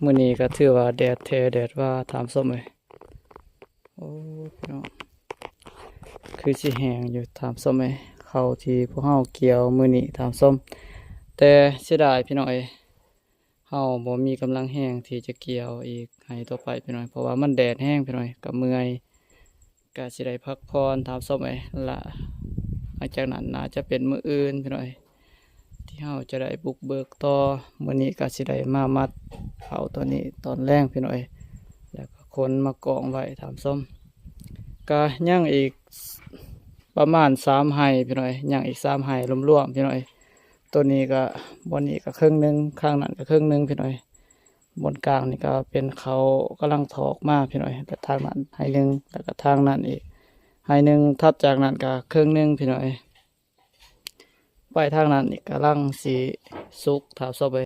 ມື້ນີ້ກໍຖືວ່າແດດແທ້ແດດວ່າທ່ານຜູ້ຊົມເອີຍ. ໂອ້ ພີ່ນ້ອງ ຄືຊິແຫ້ງຢູ່ທ່ານຜູ້ຊົມເອີຍ. ເຂົ້າທີ່ພວກເຮົາກ່ຽວມື້ນີ້ທ່ານຜູ້ຊົມ ແຕ່ເສຍດາຍພີ່ນ້ອງເອີຍ ເຮົາບໍ່ມີກຳລັງແຮງທີ່ຈະກ່ຽວອີກໄຮ່ຕໍ່ໄປພີ່ນ້ອງເອີຍ ເພາະວ່າມັນແດດແຮງພີ່ນ້ອງເອີຍ ກໍເມື່ອຍ. ກະຊິໄດ້ພັກຜ່ອນທ່ານຜູ້ຊົມເອີຍ ລະຫຼັງຈາກນັ້ນໜ້າຈະເປັນມື້ອື່ນພີ່ນ້ອງເອີຍ ທີ່ເຮົາຈະໄດ້ບຸກເບີກຕໍ່. ມື້ນີ້ກະຊິໄດ້ມາມັດເຂົ້າຕົວນີ້ຕອນແລງພີ່ນ້ອງເອີຍ ແລ້ວກໍຂົນມາກອງໄວ້ທ່ານຜູ້ຊົມ. ກະຍັງອີກປະມານສາມໄຮ່ພີ່ນ້ອງເອີຍ ຍັງອີກສາມໄຮ່ລວມໆພີ່ນ້ອງເອີຍ. ຕົວນີ້ກໍ ບ່ອນນີ້ກໍເຄິ່ງໜຶ່ງ ຂ້າງນັ້ນກໍເຄິ່ງໜຶ່ງພີ່ນ້ອງເອີຍ. ບ່ອນກາງນີ້ກໍເປັນເຂົາກຳລັງຖອກມາພີ່ນ້ອງເອີຍ ແລະທາງນັ້ນໄຮ່ໜຶ່ງ ແລ້ວກໍທາງນັ້ນອີກໄຮ່ໜຶ່ງ. ຖັດຈາກນັ້ນກໍເຄິ່ງໜຶ່ງພີ່ນ້ອງເອີຍ. ໄປທາງນັ້ນນີ້ກຳລັງຊິສຸກ ຖ້າຊອບເອີ